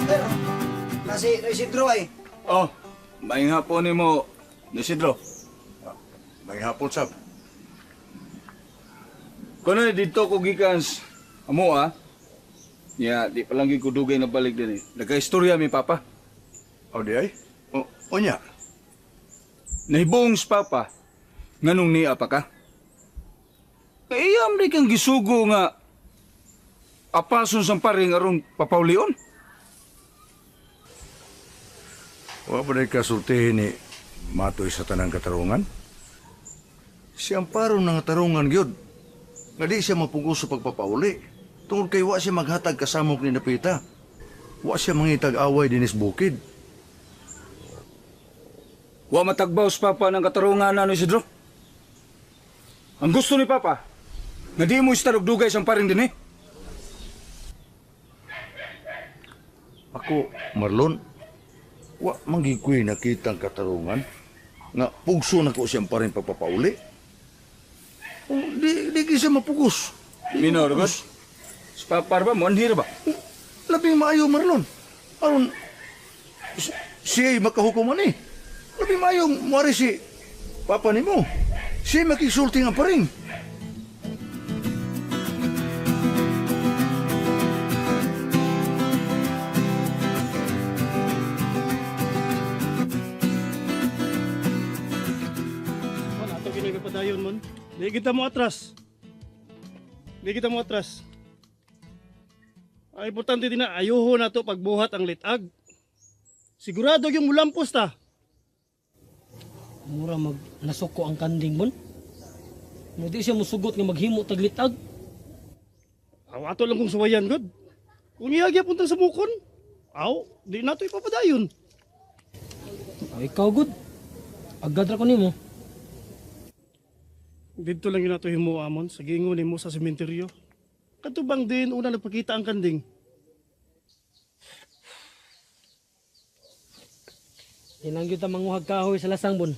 Sir, nasi Isidro ay. Oh, may hapon nimo, Isidro. May hapon, sab. Kuno dito ko gikan amo ah. Ya, di pa lang gyud ko dugay na balik din eh. Nagka-istorya mi papa. O di ay? Oh, Unya, nahibong sa papa nganong niya pa ka? Kay iyam ri kang gisugo nga apason sang paring aron papaulion. wa ba day kasultihin ni matoy sa tanang katarungan? Si Amparo ng katarungan gyud. Nga di siya mapugos sa pagpapauli. Tungod kay wa siya maghatag kasamok ni Napita. Wa siya mangitag away dinis bukid. Wa matagbaw sa papa ng katarungan na Isidro. Ang gusto ni papa, nga di mo istarog dugay sang paring din eh. Ako, Marlon, wa manggig ko'y nakitang katarungan nga pugso na ko siyang parin pagpapauli. O, di gyud siya mapugos. Minor, boss. Sa papa ba, mo anhir ba? Labing maayo, Marlon. Aron, siya'y makahukuman eh. Labing maayo, muari si papa nimo. Siya'y makisulti nga pa rin. Wala, ato ginagapadayon mon. Di kita mo atras. Di kita mo atras. Ang importante din na ayuho na to pagbuhat ang litag. Sigurado yung mulampos ta. Mura mag nasuko ang kanding mon. Mo di siya musugot nga maghimo taglitag. Aw, ato lang kung suwayan god. Kung iyagya punta sa mukon, aw, di na to ipapadayon. Aw, ikaw good. Agad ra ko nimo. Dito lang yun nato himuamon sa gingon nimo sa sementeryo. Katubang din una nagpakita ang kanding. Hinang gyud ta manguhag kahoy sa lasang bon.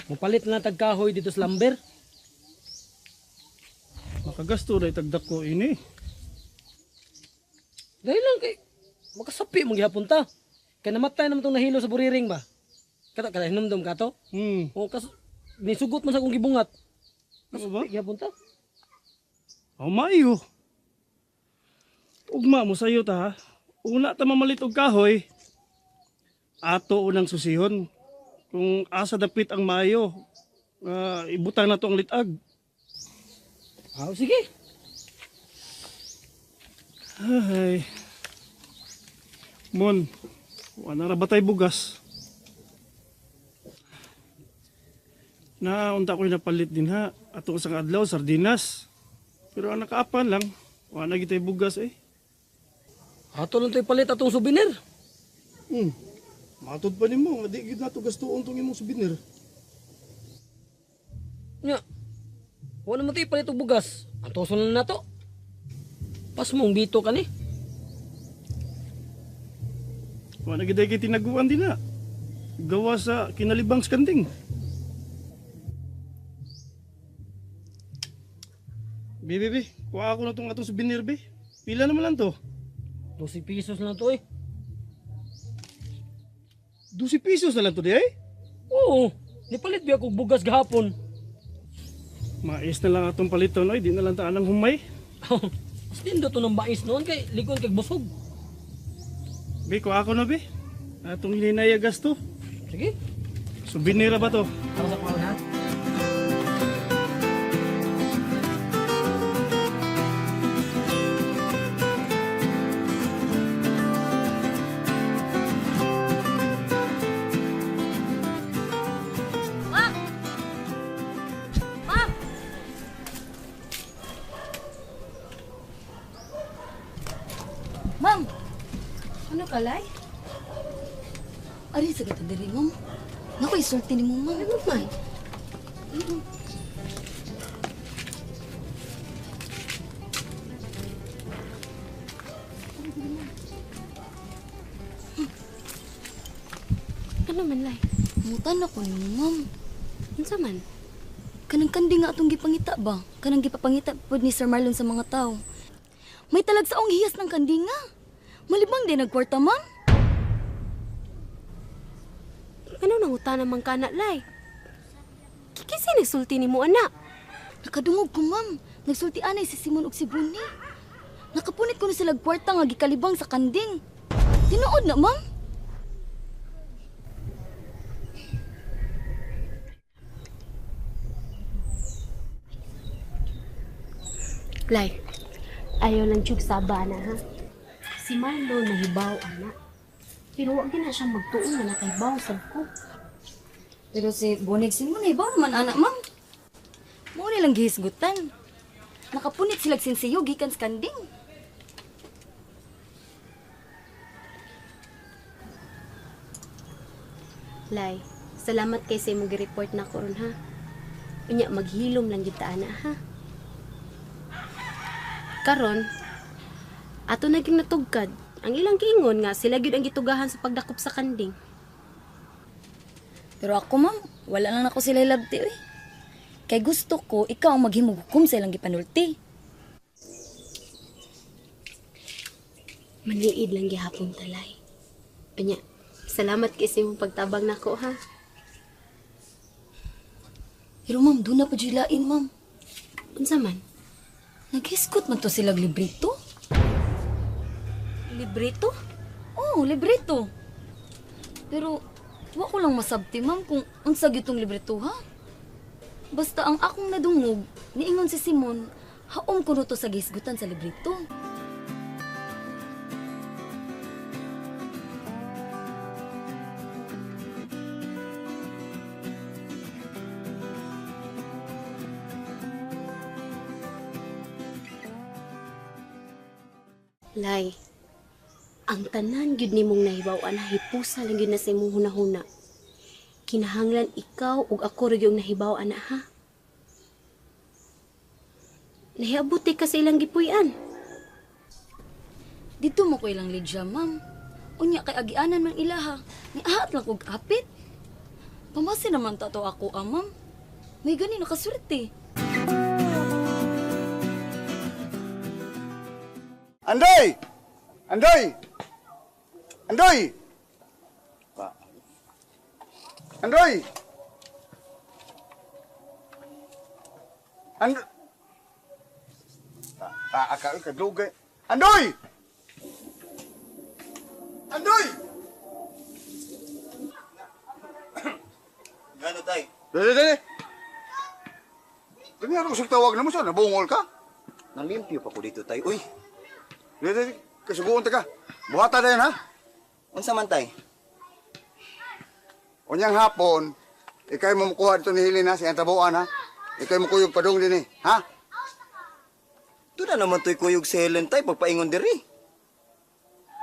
Mupalit na tag kahoy dito sa lamber. Makagasto na itagdak ko ini. Dahil lang kay makasapi mong gihapon ta. Kay namatay naman tong nahilo sa buriring ba. Kato kada hinumdum ka to. O kas nisugot man sa akong gibungat. Ano ba? Kasapi gihapon ta. Aw, maayo. Ugma mo sayo ta ha. Una ta mamalit og kahoy. Ato unang susihon. Kung asa dapit ang maayo, ibutang na to ang litag. Aw, sige. Ay. Mon, wala ra ba tay bugas? Na unta ko'y napalit din ha. Ato sa adlaw sardinas. Pero ang nakaapan lang, wala gitay bugas eh. Ato lang to ipalit atong souvenir. Matod pa nimo, nga di gyud nato gastuon tong imong souvenir. Nya. Wala naman to ipalit og bugas. Antoson lang nato. Pas mong bito ka ni. Wala gid kay tinaguan din na. Gawa sa kinalibang sa kanding. Bi, bi, bi. Kuha ako na tong atong souvenir, bi. Pila naman lang to? 12 pesos lang to eh. 12 pesos na lang to, di ay? Oo. Nipalit biya kog bugas gahapon. Mais na lang atong paliton, oy. Di na lang taan ang humay. Mas nindo to ng mais noon kay likon kay busog. Bi, kuha ako na, bi. Atong hininaya gasto. Sige. Souvenir ba to? Para sa kuwan ha. Ma'am! Ma'am! Ma'am! Ano kalay? Ari sa gata diri, ma'am. Naku, isulti ni mo, ma'am. Ano man? Ano man lay? Mutan ako ni mo, ma'am. Unsa man? Kanang kandi nga atong gipangita ba? Kanang gipapangita pod ni Sir Marlon sa mga tao. May talagsaong hiyas ng kandinga. Malibang din nagkwarta, ma'am. Ano nangutana man kana, Lai? Kinsa nagsulti nimo ana? Nakadungog ko, ma'am. Nagsulti anay si Simon ug si Bonnie. Nakapunit ko na sila kwarta nga gikalibang sa kanding. Tinuod na, ma'am. Lai, ayaw lang jug saba na ha. Si Marlo nahibaw ana. Pero wag na siya magtuon nga nakahibaw sab ko. Pero si Bonnie ug Simon, ibaw naman anak, ma'am. Mao nilang gihisgutan. Nakapunit sila sinsiyo gikan sa kanding. Lai, salamat kay sa imong gi-report na ko ron ha. Unya maghilom lang gyud ta ana ha. Karon, ato naging natugkad. Ang ilang giingon nga sila gyud ang gitugahan sa pagdakop sa kanding. Pero ako, ma'am, wala lang ako sila hilabti, uy. Kay gusto ko, ikaw ang maghimog hukom sa ilang gipanulti. Maniid lang gihapon talay. Unya, salamat kay sa imong pagtabang nako ha. Pero ma'am, doon na pa lain, ma'am. Unsa man? Naghiskot man to sila librito. Librito? Oo, oh, librito. Pero, wa ko lang masabti, ma'am, kung unsa gyud tong librito, ha? Basta ang akong nadungog, niingon si Simon, haom kuno to sa gihisgutan sa librito. Lay, ang tanan gyud nimong nahibaw-an hipusa lang gyud na sa imong hunahuna. Kinahanglan ikaw ug ako ra gyud ang nahibaw-an na ha. Nahiabuti ka sa ilang gipuy-an. Dito mo ko ilang lidya, ma'am. Unya kay agianan man ilaha. Niahat lang kog kapit. Pamasi naman ta to ako, ah, ma'am. May gani nakaswerte. Andoy! Andoy! Andoy! Andoy! Andoy! Taa ka, kadugay. Andoy! Andoy! Gano tay? Dali, dali. Dali, ano ko tawag na mo sa? Nabungol ka? Nalimpyo pa ko dito tay. Uy, Dali, dali. Kasuguon ta ka. Buhata na yan, ha? unsa man tay? Unyang hapon, ikay mo mukuha dito ni Helena sa iyang tabuan, ha? Ikay mo kuyog padung din, eh, ha? Doon na naman to'y kuyog si Helen tay pagpaingon diri.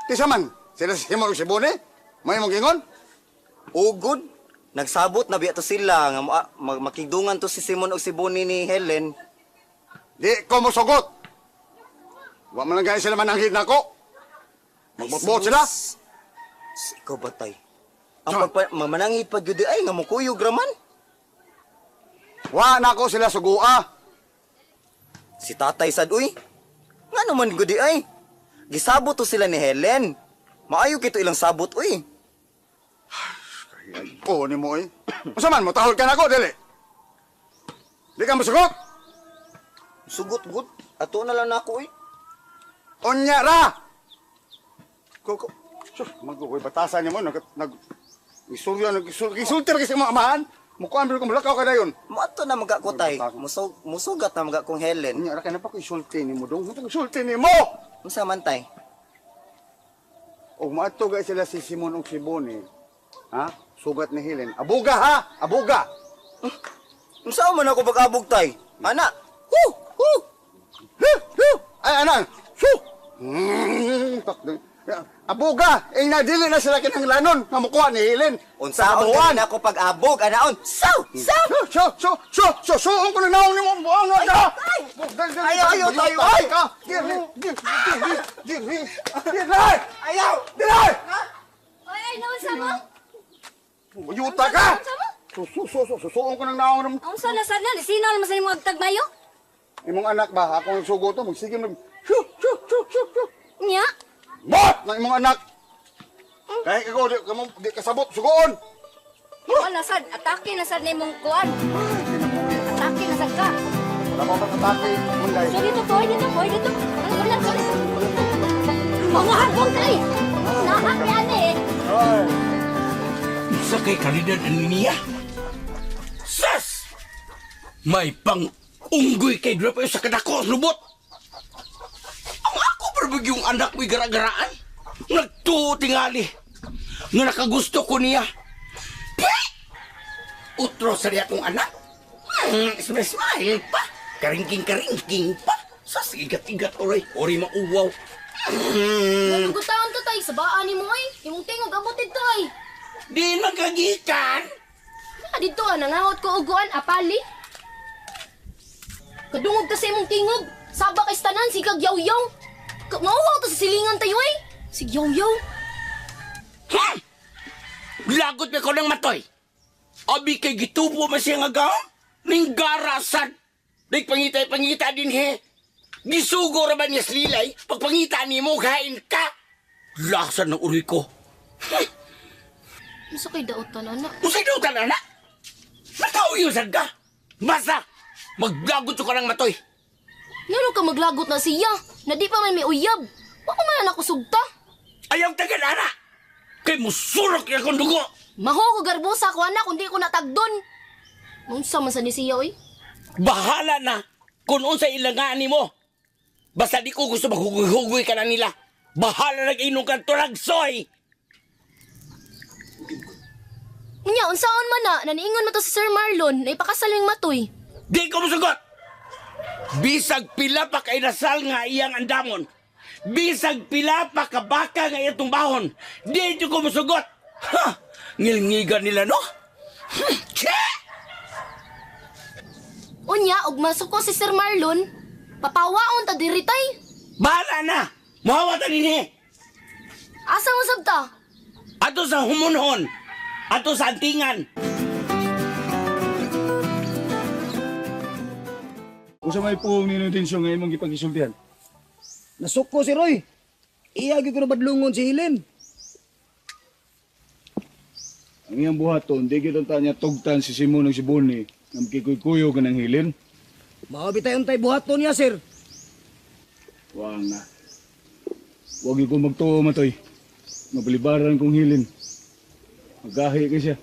Tisa man, sila si Simon ug si Bone, may mong ingon? Ugod, nagsabot na biya to sila nga makigdungan to si Simon og si Bonnie ni Helen. Di ko mosugot. Wa man lang gani sila mananghid nako. Magbotbot sila. Sus, ikaw ba tay? Ang manangit pa gyud ay nga mukuyog ra man. Wa nako sila sugua. Si tatay sad uy. Nga naman gud ay. Gisabot to sila ni Helen. Maayo kito ilang sabot uy. Oo ni mo eh. Unsa man mo tahol ka nako dili. Di ka mosugot. Sugot gud. Ato na lang nako uy. Unya ra. Ko ko. Sus, magkukoy batasan niya mo nag nag isurya nag isulti ra kasi mo amahan. Mukuan ko mulakaw ka dayon. Moadto na maga ko tay. Musugat na maga kong Helen. Unya ra kay na pa ko isulti nimo dong. Unsa isulti nimo? Unsa man tay? Og maadto gay sila si Simon ug si Bonnie. Ha? Sugat ni Helen. Abuga ha? Abuga. Unsa man ako pag-abog tay? Ana. Hu hu. Hu hu. Ay ana. Su. Abuga, eh na dili na sila kinahanglanon nga mukuha ni Helen. Unsaon gani nako pag-abog anaon? Saw saw. So, so, so, so, so, so, ko na naong nimo buang nga. Ayaw, ayaw, tayo, ay! Ka. Dili, dili, dili, dili. Dili. Ayaw. Dili. Ay, ay, naunsa mo? Yuta ka. Unsa mo? So, so, so, so, susuon ko ng naong nimo. Unsa na sana? Sino naman sa imong agtagmayo? Imong anak ba, akong sugo to, magsige mag... Shoo, shoo, shoo, shoo, shoo. Nya? Mot! ng imong anak. Kahit ikaw, di, ka mo- di kasabot, sugoon! Wala sad, atake na sad nimong kuan. Atake na sad ka. Wala pa pag-atake, Munday. So dito ko, dito ko, dito. Ano lang sorry. Mga hagong kay. Nahak yan eh. Sa kay kalidad ani niya. Sas! May pang unggoy kay drop sa kadako lubot. Ang ako pero yung anak mo'y gara-garaan. Nagtuo tingali. Nga nakagusto ko niya. Pweh! Utro sa niya akong anak. Smile, smile pa. Karingking-karingking pa. Sas, igat-igat oray. Ori mauwaw. Nalugutan ka tay, sabaan nimo ay. Imong tingog abot dito ay. Di magkagikan. Ah, dito ah, nangahot ko uguan apali. Kadungog ka sa imong tingog. Saba kay tanan sigag yaw-yaw. Mauwaw ta sa silingan tayo ay. Sig yaw-yaw. Hmm! Lagot pa ko ng matoy. Abi kay gitubo man siya nga gaon. Ninggarasan. Di pangita-pangita din he. Gisugo ra ba niya slilay? Pagpangita ni mo, kain ka. Laksan ng uri ko. Unsa kay daotan anak? Usay daw tanan na. Nakauyosan ka. Basta, maglagot ka ng matoy. Ngano ka maglagot na siya? Na di pa man may uyab. Wa ko man na sugta. Ayaw tagal, ana. Kay musurok niya akong dugo. Maho ko garbosa ko anak kung di ko natagdon. Unsa man sa ni siya oy? Bahala na kung unsa ilangan nimo. Basta di ko gusto maghugoy-hugoy ka na nila. Bahala na inom ka turagsoy. Unya unsaon man na naniingon man to si Sir Marlon na ipakasal ning matoy. Di ko musugot. Bisag pila pa kay nasal nga iyang andamon. Bisag pila pa ka baka nga iyang tumbahon. Di ko musugot. Ha! Ngilngigan nila no? Che! Unya og masuko si Sir Marlon, papawaon ta diri tay. Bahala na! Muhawa ta dinhi. Asa mo sabta? Ato sa humunhon. Ato sa antingan. Usa may puhong ni Nudensyo nga imong gipagisultihan. Nasuko si Roy. Iya gyud ko na badlungon si Helen. Ang iyang buhaton, di gyud unta niya tugtan si Simon ug si Bonnie nga makikuy-kuyo ka ng hilin. Mao bitay untay buhaton niya, sir. Wa nga. Huwag ko magtuo matoy. Mabalibaran kong hilin. Magahi ka siya.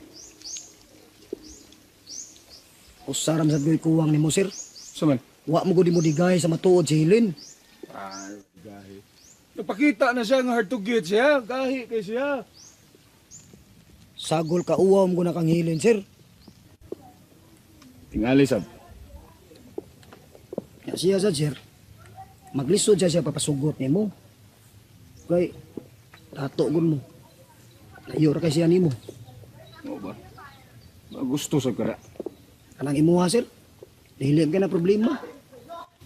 Usaram sad gyud kuwang nimo, sir. Saman? Wa mo gud mo digay sa matuod si Helen. Ay, gahi. Napakita na siya nga hard to get siya. Gahi kay siya. Sagol ka uwaw mo na kang Helen, sir. Tingali sab. Ya siya sad, sir. Maglisod siya siya papasugot nimo. Kay tato gud mo. Layo ra kay siya nimo. Oo ba? Gusto sa kara. Kanang imuha, sir. Dili ka na problema.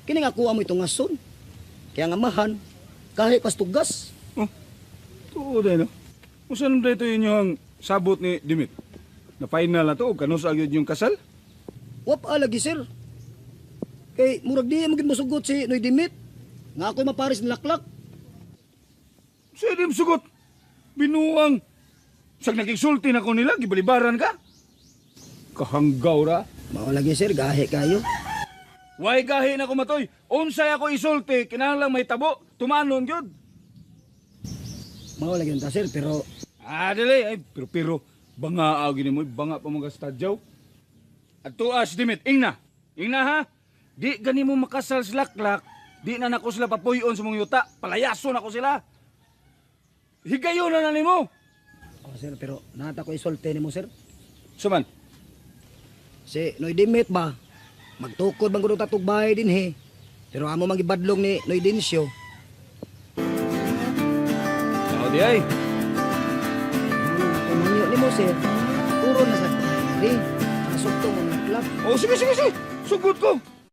Kini nga kuha mo itong ason. Kaya nga mahan, kahit pastugas. Oh, tuo dahil no? Kung saan dito inyong sabot ni Dimit? Na final na to, o kano sa agad yung kasal? Wap lagi, sir. Kay murag di mo gid mosugot si Noy Dimit. Nga ako'y maparis ni Laklak. Sa di sugot. Binuang. Sag nakisulti na ko nila, gibalibaran ka. Kahanggaw ra. Mao lagi, sir, gahi kayo. Way gahi na ko matoy. Unsay ako isulti, kinahanglan may tabo, tumanon gyud. Mao lagi unta, sir, pero Ah, dili ay pero pero banga agi nimo, banga pa mga stadyaw. At tuas Dimit, ingna. Ingna ha. Di gani mo makasal sa laklak, di na nako sila papuyon sa mong yuta, palayason ako sila. Higayon na na nimo. oh, sir, pero nata ko isulti nimo, sir. Suman, Si Noy Dimit ba? Magtukod bang kuno tatog bahay din he. Pero amo mangibadlong ni Noy Dinsyo. Tao di ay. Pamangyo nimo, sir. Turo na sa di. Nasugto mo ng club. Oh, sige, sige, sige. Sugod ko.